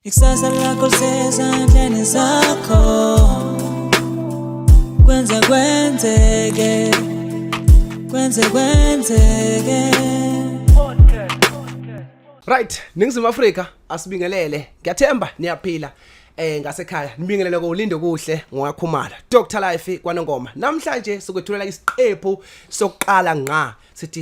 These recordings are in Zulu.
Ikusasa lakho lisezandleni zakho. Kwenze kwenzeke, kwenze kwenzeke. Right, Ningizimu Afrika, asibingelele. Ngiyathemba niyaphila. Ngasekhaya nibingelele koLindo kuhle ngoyakhumala. Dr Life kwaNongoma. Namhlanje sikwethulela isiqephu sokuqala ngqa. Sithi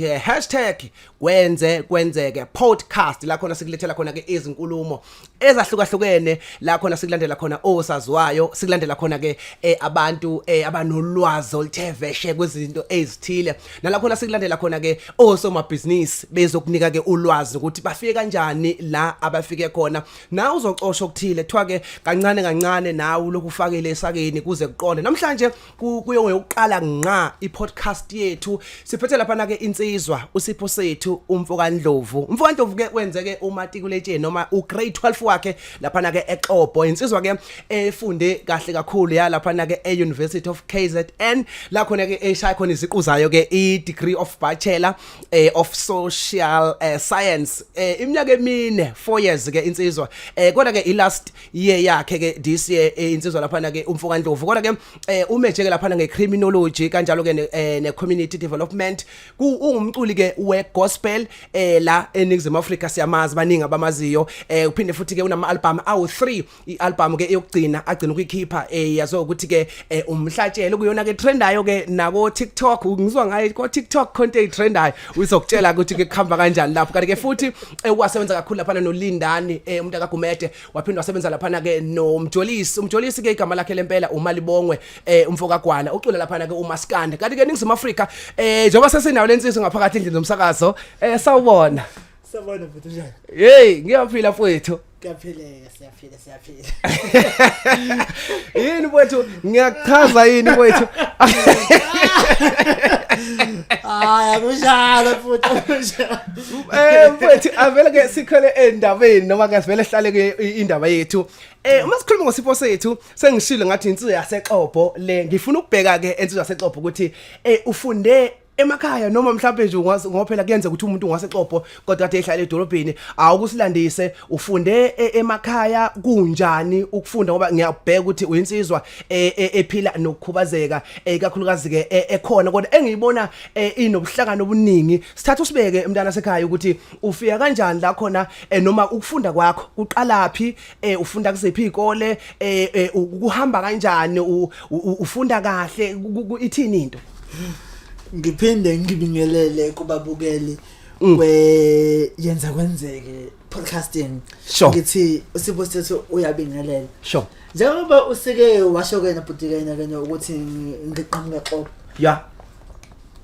#KwenzeKwenzeke podcast, la khona sikulethela khona ke izinkulumo ezahlukahlukene, la khona sikulandela khona osaziwayo, sikulandela khona ke abantu abanolwazi oluthe veshe kwezinto ezithile, nala khona sikulandela khona ke osomabhizinisi bezokunika ke ulwazi ukuthi bafike kanjani la abafike khona. Na uzocosha okuthile, kuthiwa ke kancane kancane nawe lokhu ufakele esakeni kuze kuqonde. Namhlanje kuyokuqala ngqa i-podcast yethu, siphethe lapha ke insizwa uSipho Sethu umfokaNdlovu. UmfokaNdlovu ke wenzeke umatikuletsheni noma ugrade 12 wakhe lapha ke eXobho. Insizwa ke efunde kahle kakhulu ya lapha ke e-University of KZN, la khona ke eshaya khona iziqu zayo ke, i-degree of bachelor of social science, iminyaka emine, 4 years ke insizwa. Kodwa ke i-last year yakhe ke this year, insizwa lapha ke umfokaNdlovu, kodwa ke umeje ke lapha ngecriminology, kanjalo ke ne community development. Ungumculi ke we gospel la eNingizimu Afrika, siyamazi, baningi abamaziyo. Uphinde futhi ke unama album awu3. I-album ke eyokugcina agcina ukuyikhipha yazo ukuthi ke Umhlatshelo, kuyona ke trendayo ke nako TikTok. Ngizwa ngaye ko TikTok content trendayo, uzokutshela ukuthi ke kuhamba kanjani lapho. Kanti ke futhi wasebenza kakhulu lapha noLindani umuntu akaGumede, waphinda wasebenza lapha ke noMjolisi. UMjolisi ke igama lakhe lempela uMalibongwe umfokagwana, ucula lapha ke uMaskandi. Kanti ke Ningizimu Afrika, njengoba sesinayo lensizwa ngaphakathi endlini zomsakazo, sawubona. Sabona mfethu, njani? Hey, ngiyaphila mfowethu. Kuyaphileka, siyaphila, siyaphila. Yini mfowethu, ngiyakuchaza yini mfowethu? Hayi, akunjalo futhi, akunjalo. Mfowethu, avele ke sikhwele endabeni noma ke sivele sihlale ke indaba yethu. Uma sikhuluma ngoSipho Sethu, sengishilo ngathi insizwa yaseXobho le. Ngifuna ukubheka ke insizwa yaseXobho ukuthi ufunde emakhaya noma mhlawumbe nje ngoba phela kuyenza ukuthi umuntu ungaseXobho kodwa kade ehlala edolobheni. Awukusilandise, ufunde emakhaya, kunjani ukufunda? Ngoba ngiyabheka ukuthi uyinsizwa ephila nokukhubazeka, ikakhulukazi ke ekhona kodwa engiyibona inobuhlakani obuningi. Sithatha usibeke umntana sekhaya ukuthi ufika kanjani la khona, noma ukufunda kwakho kuqalaphi, ufunda kuziphi izikole, kuhamba kanjani, ufunda kahle, ithini into? Ngiphinde ngibingelele kubabukeli kwe Yenza Kwenzeke podcasting. Ngithi uSipho Sethu uyabingelela. Njengoba usike washo ke nabhuti kena kena ukuthi ngiqhamuka eXobho.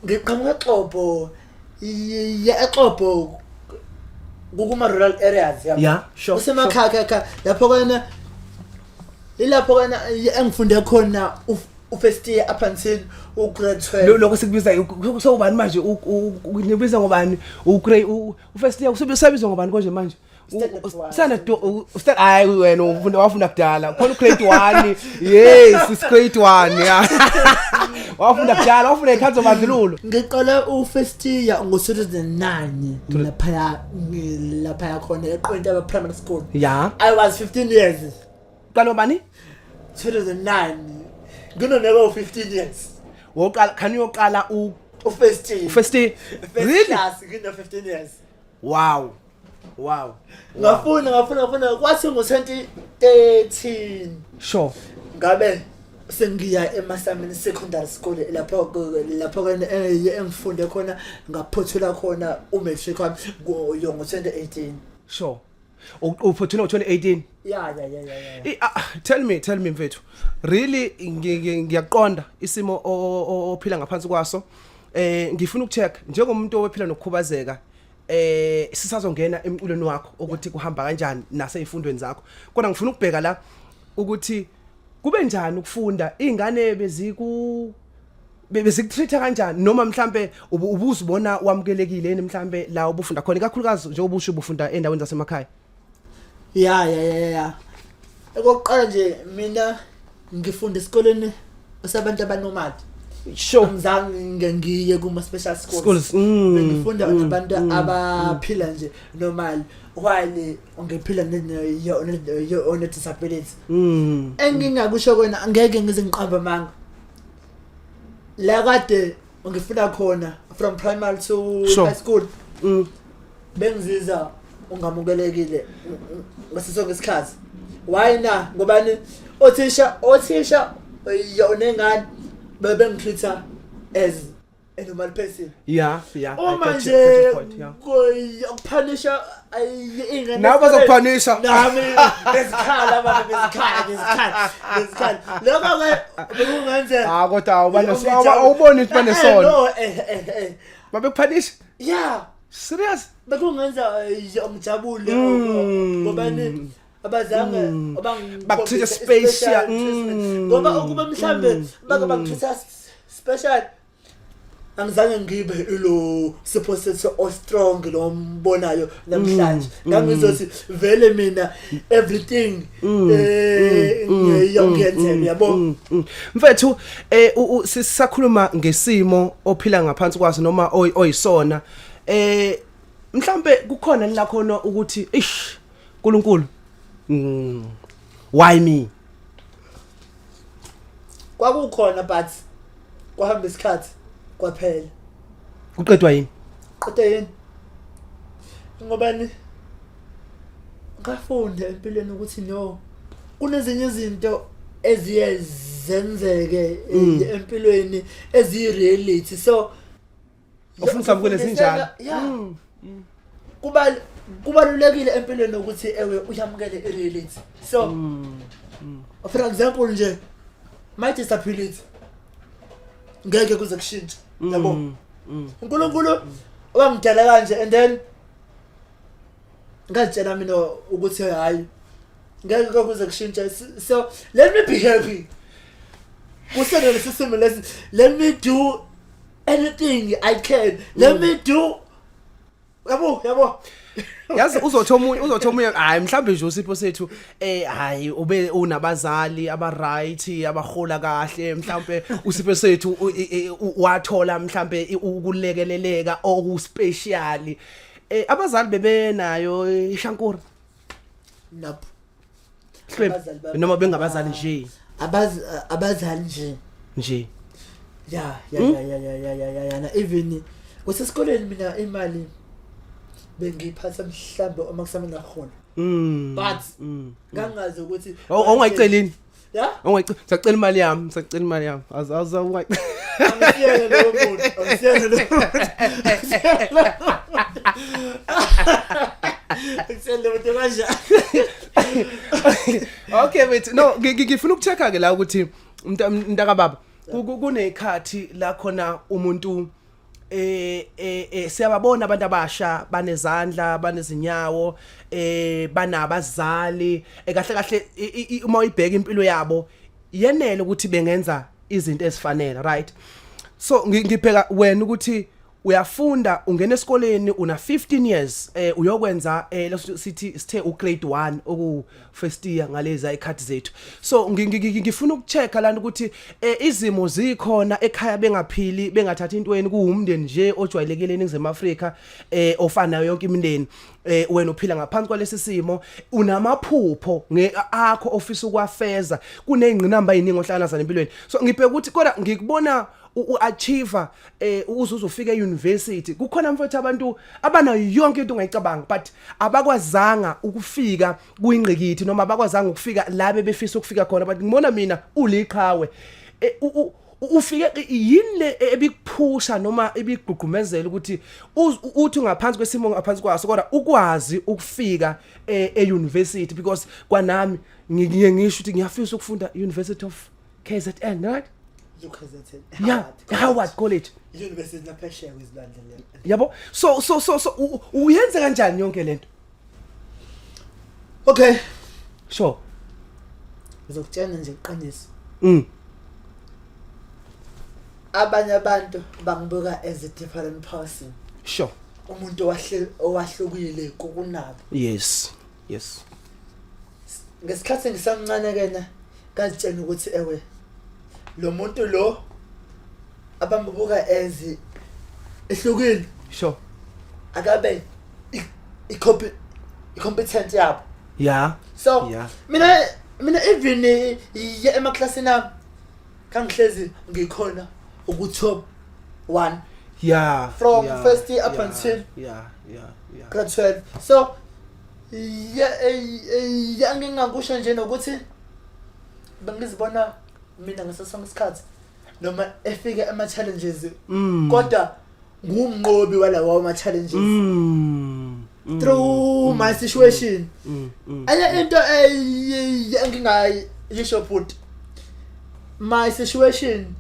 Ngiqhamuka eXobho. Ya, eXobho kuma rural areas, yabo. Usemakhaya kha lapho kana, ilapho kana engifunde khona u-first year up until u-grade 12. Lokho sikubiza sewubani manje? Nibiza ngobani ugrade u-first year? Usebizwa ngobani konje manje? Standard one. Standard 2, stand, hayi wena ufunda, wafunda kudala khona ugrade 1. Yes, it's grade 1, yeah, wafunda kudala, wafunda ikhathi zobandlululo. Ngiqale u-first year ngo-2009 laphaya khona eQwentaba Primary School. I was 15 years. Qala ubani? 2009, nginoneka u-15 years. Woqala khani, uyoqala u U-first year. First year? First Really? class ngino-15 years. Wow. Ngafunda, ngafunda, ngafunda, kwathi ngo-2013 ngabe sengiya eMasameni Secondary School, lapho ke engifunde khona, ngaphothula khona umatric wami ngo-2018. Sure, uphothula ngo-2018? Ya. Tell me mfethu, really ngiyaqonda isimo ophila ngaphansi kwaso. Ngifuna ukucheck njengomuntu ophila nokukhubazeka, sisazongena emculweni wakho ukuthi kuhamba kanjani nasezifundweni zakho, kodwa ngifuna ukubheka la ukuthi kube njani ukufunda, izingane bezikutreat kanjani, noma mhlambe ubuzibona wamukelekile yini mhlambe la ubufunda khona, ikakhulukazi njengoba usho ubufunda endaweni zasemakhaya? Ya, okokuqala nje mina ngifunda esikoleni sabantu abanomali. Angizange ngiye kuma special schools. Schools. Bengifunda nabantu abaphila nje normal while ngiphila ne disability. Engingakusho kona, angeke ngize ngiqambe amanga, la kade ngifunda khona from primary to high school, bengiziza ungamukelekile ngaso sonke isikhathi. Why na? Ngobani? Othisha nengane bebengitreat as a normal person. I Uma get you, get your nje point, yeah. ukuphanisha ingane Nawe bazokuphanisha. Nami bezikhala baba, bezikhala, bezikhala, bezikhala. Lokho ke bekungenze Ah, kodwa awuboni ukuthi banesono? No. Babekuphanisha? Yeah. Serious? Bekungenza ngijabule ngoba ni abazange Bakutreat special. Ngoba ukuba mhlambe bake bakutreat special, angizange ngibe ilo supposed o strong lo mbonayo namhlanje. Ngangizothi vele mina everything ngiyenzela, yabo. Mfethu, sisakhuluma ngesimo ophila ngaphansi kwaso noma oyisona, mhlambe kukhona la khona ukuthi, ish, uNkulunkulu, why me? Kwakukhona, but kwahamba isikhathi, kwaphela. Kuqedwa yini? Qeda yini? Ngoba ni ngafunda empilweni ukuthi no, kunezinye izinto eziye zenzeke empilweni eziyi-reality, so Ufuna usamukele zinjalo. Yeah, kuba kubalulekile empilweni ukuthi ewe uyamukele i-reality. So for example nje, my disability ngeke kuze kushintshe, yabo. uNkulunkulu wangidala kanje and then ngazitshela mina ukuthi hayi, ngeke kuze kushintshe, so let me be happy kusele lesi simo lesi. Let me do anything I can, let me do, yabo. Yazi uzothi omunye, hayi, mhlambe nje uSipho sethu, hayi, ube unabazali aba right, abahola kahle, mhlambe uSipho sethu wathola mhlambe ukulekeleleka oku special. Abazali bebenayo ishankura? Nope. Hlwempu. Abazali bami- Noma bengabazali nje? Abazali nje. Nje. Ya, na even kwasesikoleni mina imali bengiyiphatha mhlambe uma kusame ngahola, but ngangazi ukuthi Ongayicelini? Ya. Ongayicela, sacela imali yami, sacela imali yami, az az ungayi Angisiyena lowo muntu, angisiyena lowo muntu, angisiyena lowo muntu kanjani. Okay, wait, no, ngifuna ukuchecka ke la ukuthi mntaka baba, kunezikhathi la khona umuntu siyababona abantu abasha banezandla, banezinyawo, banabazali, kahle kahle uma uyibheka impilo yabo yenele ukuthi bengenza izinto ezifanele, right? So ngibheka wena ukuthi uyafunda, ungena esikoleni una 15 years, uyokwenza leso sithi sithe u grade 1 oku first year ngalezi ikhathi zethu. So ngifuna ukuchecka lana ukuthi izimo zikhona ekhaya, bengaphili, bengathathi intweni, kuwumndeni nje ojwayelekile eNingizimu Afrika, ofanayo yonke imindeni. Wena uphila ngaphansi kwalesi simo, unamaphupho akho ofisa ukwafeza, kunezingqinamba eziningi ohlala nazo empilweni. So ngibheka ukuthi kodwa ngikubona u-achieve, uze uzofika e-university. Kukhona, mfowethu, abantu abanayo yonke into ongayicabanga, but abakwazanga ukufika kuyingqikithi noma abakwazanga ukufika la bebefisa ukufika khona, but ngibona mina uliqhawe. Ufike yini le ebikuphusha noma ebigqugqumezela ukuthi uthi ngaphansi kwesimo ngaphansi kwaso kodwa ukwazi ukufika e-university? Because kwanami ngiye ngisho ukuthi ngiyafisa ukufunda University of KZN, right? UKZN. Yeah, Howard College. University naphesheya kwezilwandle le. Yabo, so uyenze kanjani yonke lento? Okay. Sure. Ngizokutshela nje iqiniso. Abanye abantu bangibuka as a different person. Umuntu owahlukile kokunabo. Ngesikhathi ngisamncane kena ngazitshela ukuthi ewe, lo muntu lo Abambuka as ehlukile. Akabe i-copy i-competent yabo. So mina even ye emaklasini ami kangihlezi ngikhona uku top 1 from first year up until grade 12. So yeah, ngingakusho nje nokuthi bengizibona mina ngaso sonke isikhathi noma efika ama challenges, kodwa ngumnqobi walawo ama challenges through my situation. Enye into engingayisho futhi, my situation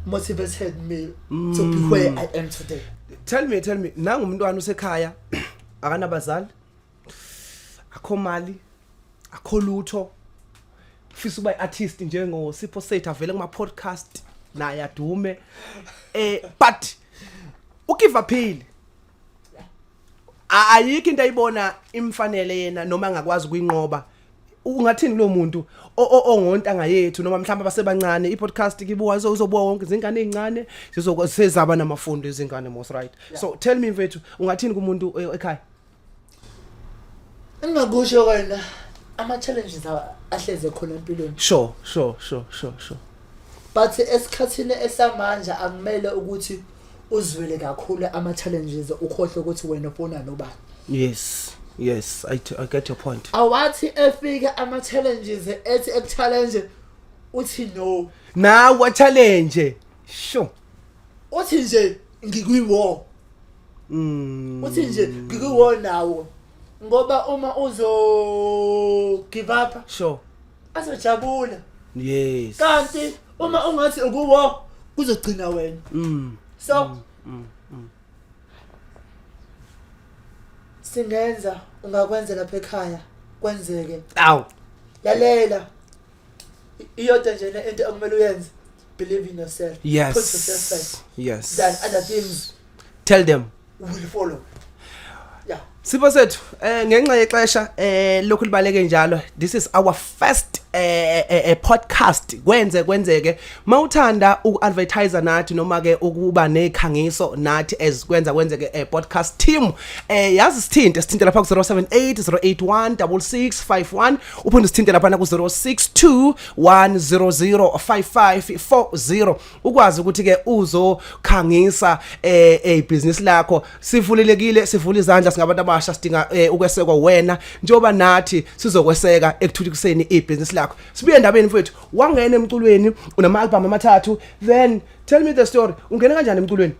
motivated me to be where I am today. Tell me, nangu umntwana usekhaya, akanabazali, akho mali, akho lutho, ufisa ukuba i-artist njengo Sipho Sethu, avele kuma podcast naye adume, but ugive uphile, ayikho into ayibona imfanele yena noma angakwazi ukuyinqoba. Ungathini kulo muntu ongontanga yethu noma mhlawumbe abasebancane? I-podcast kibuka uzobuka wonke izingane ezincane, zizosezaba namafundo izingane most, right? So tell me, mfethu, ungathini kumuntu ekhaya? Engingakusho wena, ama challenges ahleze khona empilweni. sure sure sure sure sure But esikhathini esamanje akumele ukuthi uzwele kakhulu ama challenges, ukhohle ukuthi wena ufuna nobani. Yes, I get your point. Awathi efika ama challenges, ethi ekuchallenge, uthi no. Nawe challenge, sure. Uthi nje ngikwi war. Uthi nje ngikwi war nawo, ngoba uma uzo give up azojabula. Kanti uma ungathi ukuwo, kuzogcina wena. So singenza, ungakwenza lapha ekhaya kwenzeke. Aw. Lalela, iyodwa nje le into okumele uyenze: believe in yourself. Put yourself first, then other things Tell them will follow, yeah. Sipho Sethu, ngenxa yexesha lokhu libaleke njalo, this is our first podcast kwenze kwenzeke. Mawuthanda uku-advertise nathi noma ke ukuba nekhangiso nathi as kwenza kwenzeke podcast team, yazi sithinte lapha ku 078 081 6651, uphinde sithinte lapha ku 062 100 5540, ukwazi ukuthi ke uzokhangisa ibhizinisi lakho. Sivulelekile, sivula izandla, singabantu abasha, sidinga ukwesekwa wena njengoba nathi sizokweseka ekuthuthukiseni ibhizinisi lakho. Sibuye endabeni, mfowethu. Wangena emculweni, unama album amathathu. Then tell me the story, ungena kanjani emculweni?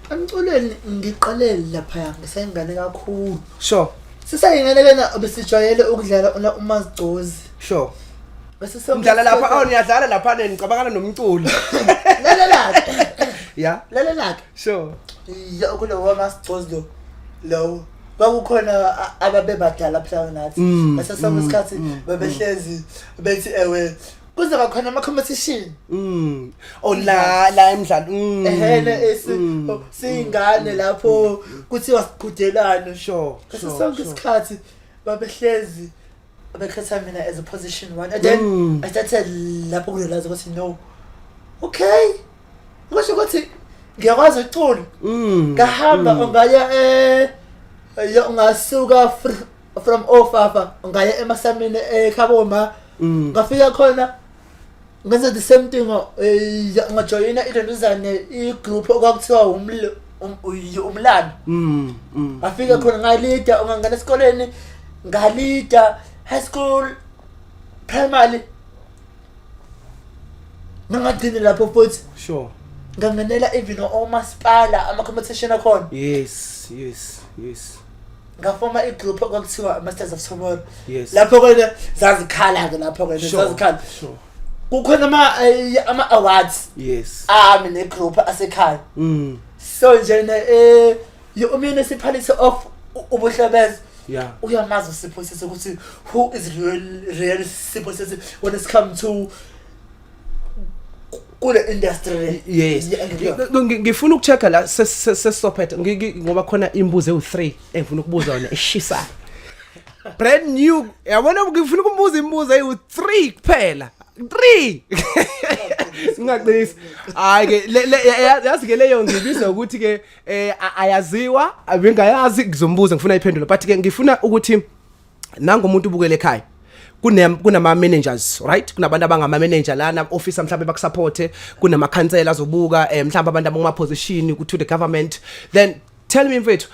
Emculweni ngiqale lapha ngisayingane kakhulu. Sisayingane kena besijwayele ukudlala una umazigcozi. Bese sonke Ngidlala lapha, oh, niyadlala lapha, nicabangana nomculo. Lalela. Lalela. Ya, kulo wamasigcozi lo lo kwakukhona ababebadala phela nathi. Bese sonke isikhathi bebehlezi bethi ewe kuzoba khona ama competition. Oh, la la emidlalo. Ehene, esi singane lapho kuthiwa siqhudelane. Bese sonke isikhathi babehlezi bekhetha mina as a position one, and then I started lapho kurealize ukuthi no, okay, kusho ukuthi ngiyakwazi ukucula. Ngahamba, ungaya ungasuka from ofafa, ungaya emasamini eKhaboma. Ngafika khona ngenza the same thing, ngajoyina ilentuzane igroup okwakuthiwa umlando. Ngafika khona ngalida, ungangena esikoleni ngalida, high school, primary. Ngangagcini lapho futhi. Ngangenela even omasipala ama-competition akhona. Ngafoma igroup okwakuthiwa Masters of Tomorrow. Lapho kena zazikhala-ke, lapho kena zazikhala. Kukhona ama-awards ami negroup asekhaya. So njena municipality of uBuhlebezwe uyamazi uSipho Sethu ukuthi who is real Sipho Sethu when it's come to kule industry. Yes. Ngifuna ukuchecka la sesisophetha, ngoba khona imibuzo ewu3 engifuna ukubuza yona eshisayo. Brand new. Yabona, ngifuna ukumbuza imibuzo ewu3 kuphela. 3. Ngingaqinisi. Hayi ke yazi ke leyo ngibiza ukuthi ke ayaziwa, abengayazi, ngizombuza, ngifuna iphendulo, but ke ngifuna ukuthi nangomuntu ubukele ekhaya, kunama managers, right? Kunabantu abangama manager lana office, mhlawumbe bakusupport, kunama council azobuka, mhlawumbe abantu abanguma position ku to the government. Then tell me, mfethu,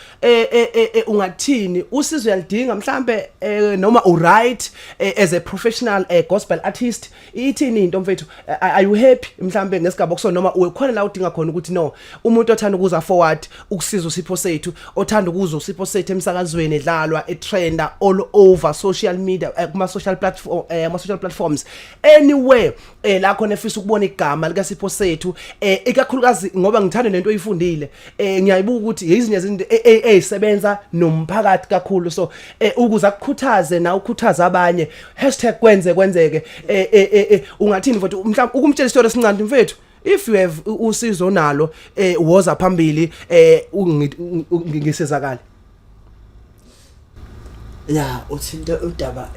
ungathini? Usizo uyalidinga mhlambe, noma u right as a professional gospel artist? Ithini into, mfethu? Are you happy mhlambe ngesigaba kuso, noma ukhona la udinga khona ukuthi no, umuntu othanda ukuza forward ukusiza uSipho Sethu, othanda ukuza uSipho Sethu emsakazweni, edlalwa, etrenda all over social media, kuma social platform, ama social platforms, anywhere la khona efisa ukubona igama lika Sipho Sethu, ikakhulukazi ngoba ngithanda lento oyifundile, ngiyayibuka ukuthi yizinye izinto ezisebenza nomphakathi kakhulu, so ukuze akukhuthaze na ukhuthaza abanye #KwenzeKwenzeke, ungathini, mfethu? Mhlawumbe ukumtshela isitori esincane, mfethu, if you have usizo nalo, woza phambili, ngisizakale. Ya, uthinta udaba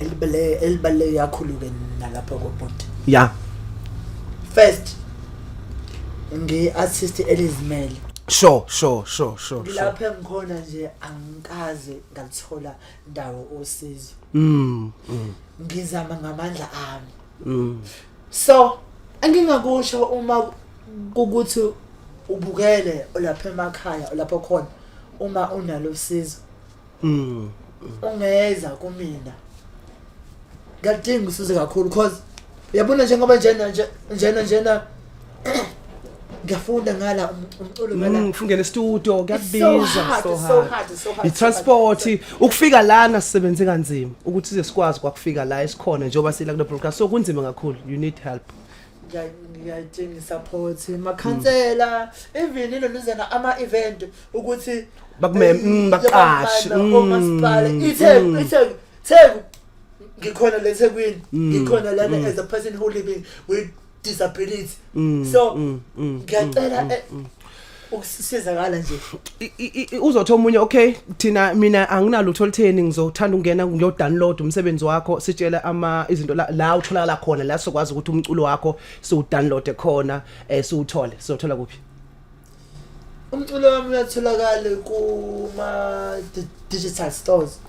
elibaluleke kakhulu ke nalapho kobhuti. First, ngi-artist elizimele. sure. Ngilapha engikhona nje, angikaze ngalithola ndawo usizo. Ngizama ngamandla ami. So engingakusho, uma kukuthi ubukele lapha emakhaya, lapho khona, uma unalo usizo, ungeza kumina. Ngiyadinga usizo kakhulu, because uyabona, njengoba njena nje njena njena ngiyafunda ngala umculo ngala. Ngifungene studio. It's so Kuyakubiza. hard, So it's so hard. hard, it's so hard, I-transport ukufika lana, sisebenze kanzima ukuthi size sikwazi kwakufika la esikhona njengoba sila kule broadcast, so kunzima kakhulu, you need help. Ngiyayidinga support, makhansela, even iloluzana ama-event ukuthi Bakuqashe. Omasipala, iTheku, iTheku, Theku, ngikhona la eThekwini, ngikhona lana as a person who living with disability, so ngiyacela ukusizakala nje. Uzothi omunye, okay, thina, mina anginalutho olutheni, ngizothanda ukungena ngiyo download umsebenzi wakho. Sitshela ama izinto la utholakala khona, la sokwazi ukuthi umculo wakho siwudownload khona, siwuthole, sizothola kuphi? Umculo wami uyatholakala kuma digital stores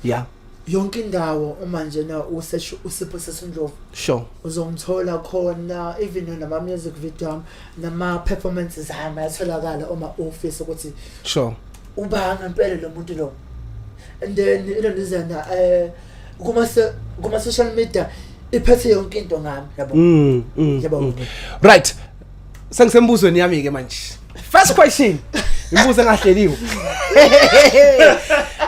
yonke indawo. Uma njena usearch uSipho Ndlovu, uzongithola khona. Even nama music video ami nama performances ami ayatholakala, uma ufisa ukuthi uba ngempela lo muntu lo. And then ilondizana kuma social media iphethe yonke into ngami, yabo. Yabo. Right, sengisembuzweni yami ke manje. First question, imibuzo engahleliwe.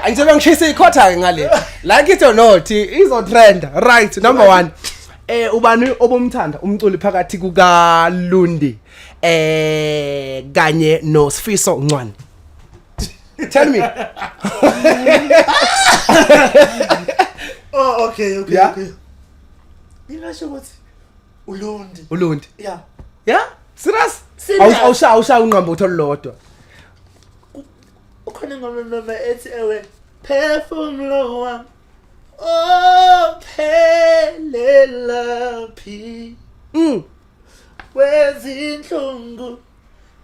Angithe ngishisa ikhotha ke ngale, like it or not, izo trend. Right, number 1, ubani obumthanda umculi phakathi kuka Lundi kanye no Sifiso Ncwane? Tell me. Oh, okay. Okay, ngingasho ukuthi uLundi. uLundi? Yeah. Yeah, serious? Serious. Awusha unqamba uthola lodwa. Ukhona ingoma noma ethi, ewe phefumulo wami, ophelela phi wezinhlungu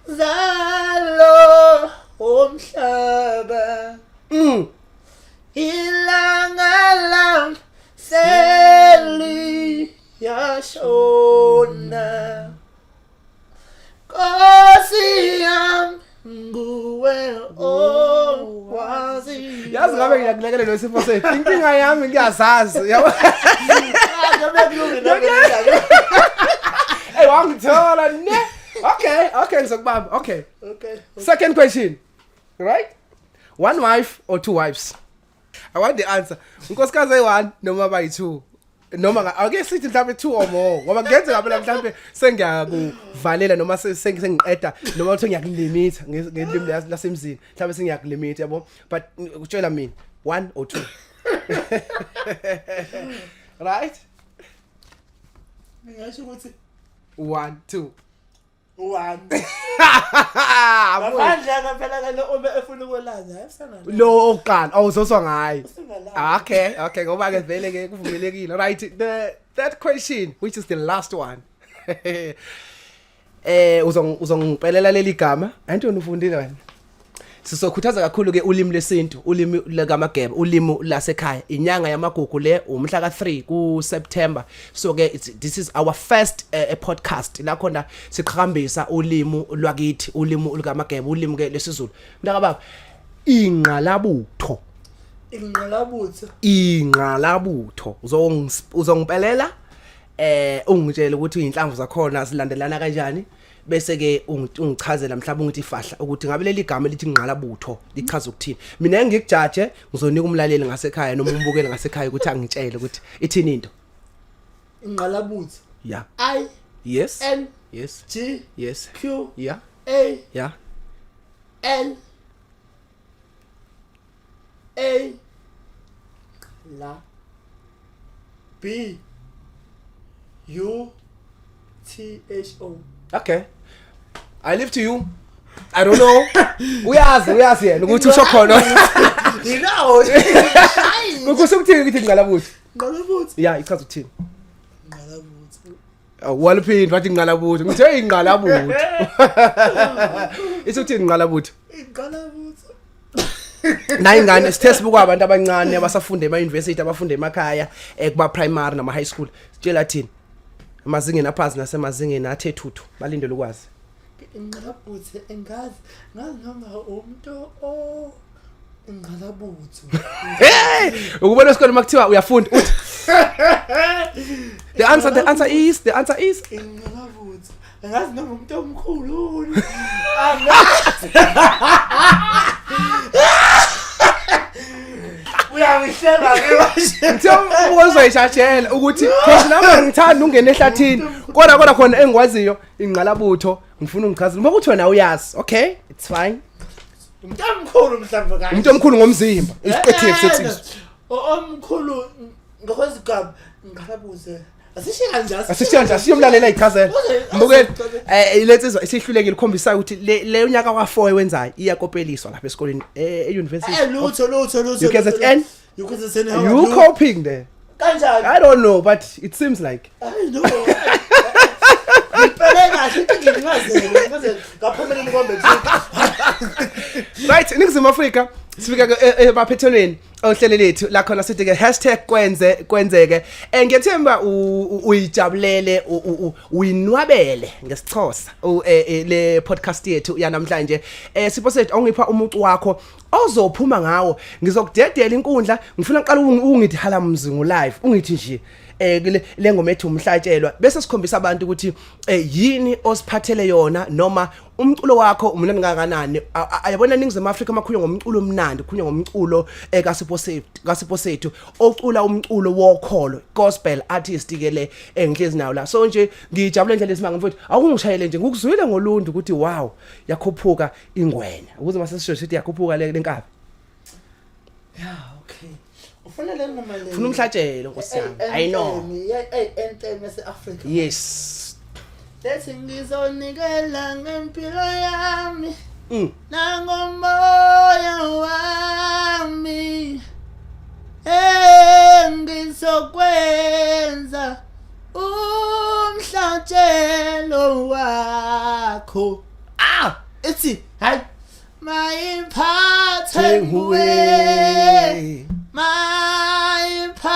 zalo umhlaba, ilanga lam seliyashona, Nkosi yami, nguwe owazi. Yazi ngabe ngiyakulekelela Sipho Sethu, inkinga yami ngiyazazi, yabo. Hey, wangithola ne. Okay, ngizokubamba. Okay. Okay. Second question. Right? One wife or two wives? I want the answer. Unkosikazi eyi-1 noma bayi-2? Noma ake sithi mhlawumbe two or more, ngoba kungenzeka phela mhlawumbe sengiyakuvalela noma sengiqeda, noma uthi ngiyakulimitha ngelimi lasemzini, mhlawumbe sengiyakulimitha, yabo, but utshela mina, one or two, right? Ngingasho ukuthi One, two. One. Ngaphandle phela kalo uma efuna ukwelanda, hayi, usangala. Lo oqala awuzoswa ngayi. Usingalala. Okay, ngoba ke vele ke kuvumelekile. Right, the third question, which is the last one. Uzongipelela leli gama. Anti wena ufundile wena. Sizokhuthaza kakhulu ke ulimi lesintu, ulimi likaMageba, ulimi lasekhaya. Inyanga yamagugu le umhla ka3 ku September. So ke this is our first podcast la khona siqhakambisa ulimi lwakithi, ulimi likaMageba, ulimi ke lesiZulu. Mntaka baba, ingqalabutho. Ingqalabutho. Ingqalabutho. Uzongipelela ungitshele ukuthi inhlamvu zakhona zilandelana kanjani, bese ke ungichazela mhlawumbe ungithi fahla ukuthi ngabe leli gama elithi ingqalabutho lichaza ukuthini. Mina ngikujaje, ngizonika umlaleli ngasekhaya noma umbukeli ngasekhaya ukuthi angitshele ukuthi ithini into. Ingqalabutho. Yeah. I Yes. N Yes. G Yes. Q Yeah. A Yeah. L A la B U T H O. Okay. I leave to you. I don't know. Uyazi yena ukuthi usho khona. You know. Kusho ukuthini ukuthi ingqalabutho? Ngqalabutho. Yeah, ichaza ukuthini? Ngqalabutho. Waliphinde wathi ingqalabutho. Ngithe hey ingqalabutho. Isho ukuthini ingqalabutho? Ingqalabutho. Nayi ingane sithe sibuka abantu abancane abasafunda ema university, abafunda emakhaya, kuba primary nama high school. Sitshela thini? Emazingeni aphansi nasemazingeni athe thuthu balindele ukwazi. Ingqalabutho engazi ngazi noma umuntu o ingqalabutho. Hey, ukubona esikoleni makuthiwa uyafunda uthi the answer is Ingqalabutho. Angazi noma umuntu omkhulu. Angazi. Uyangihleba ke manje. Ngithe uzoyishashela ukuthi cause nami ngithanda ungena ehlathini kodwa khona engikwaziyo ingqalabutho ngifuna ungichazele uma kuthi wena uyazi. Okay, it's fine. Umuntu omkhulu mhlawumbe kanje. Umuntu omkhulu ngomzimba, isiqethe setsizwe. Omkhulu ngokwezigaba ngqalabuze. Asishiye kanjalo. Asishiya nje, asiyomlalela ichazela. Mbukeli, lensizwa isihlulekile ukhombisa ukuthi le unyaka wa4 wenzayo iyakopeliswa lapha esikoleni, e-university. Lutho lutho lutho. UKZN? UKZN. You coping there? Kanjani? I don't know, but it seems like I know. Ngipele kahle ukuthi ngincazele, ngincazele ngaphumelela kwambe. Right, iNingizimu Afrika sifika ke emaphethelweni ohlelo lethu la khona sithi ke #kwenze kwenzeke. Ngiyathemba uyijabulele, uyinwabele ngesiXhosa le podcast yethu yanamhlanje. Sipho sethu, awungipha umucu wakho ozophuma ngawo, ngizokudedela inkundla. Ngifuna uqala ungithi hala mzingu live, ungithi nje le ngoma ethi umhlatshelwa, bese sikhombisa abantu ukuthi yini osiphathele yona noma umculo wakho umnandi kangakanani. Ayabona iNingizimu Afrika makhulunywa ngomculo omnandi, khulunywa ngomculo kaSipho Sethu ocula umculo wokholo, gospel artist ke le engihlezi nayo la. So nje ngijabule indlela esimanga mfowethu, awungishayele nje ngikuzwile ngolundu ukuthi wow, yakhuphuka ingwenya, ukuze mase sisho sithi yakhuphuka le nkabi. Yeah, okay. Ufuna le ngoma le. Ufuna umhlatshelo nkosi yami. I know. Yeah, anthem yase Africa. Yes. Lethi ngizonikela ngempilo yami. Nangomoya wami. Engizokwenza umhlatshelo wakho. Ah, ithi hayi mayiphathe nguwe. Mayiphathe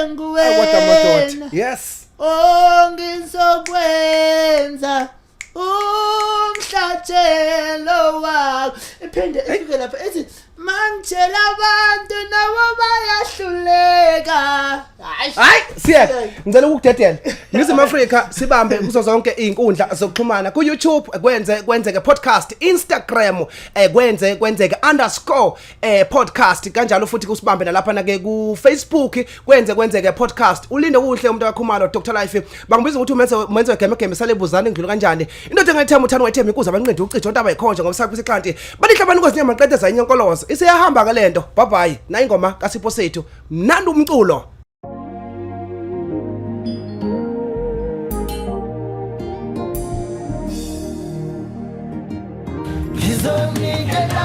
nguwe. What a madoda. Yes. Ongizokwenza umhlatshelo wakho. Iphinde ifike lapha ethi mangitshela abantu nabo bayahluleka. Hayi, siye. Ngicela ukukudedela. Ningizimu Afrika sibambe kuzo zonke izinkundla zokuxhumana, ku YouTube kwenze kwenzeke podcast, Instagram kwenze kwenzeke underscore podcast, kanjalo futhi kusibambe nalapha na ke ku Facebook kwenze kwenzeke podcast. Ulinde kuhle umuntu kaKhumalo, Dr Life, bangibiza ukuthi umenze wegeme geme salebuzana ingidlula kanjani indoda engayithemba uthanda wayithemba inkuzi abanqindi ucijo ntaba ikhonje ngomsakho isixanti balihlabani kwezinyama qede zayinyonkolozo isiyahamba ke lento. Bye bye. Na ingoma kaSipho Sethu, mnandi umculo. Ngizonikela.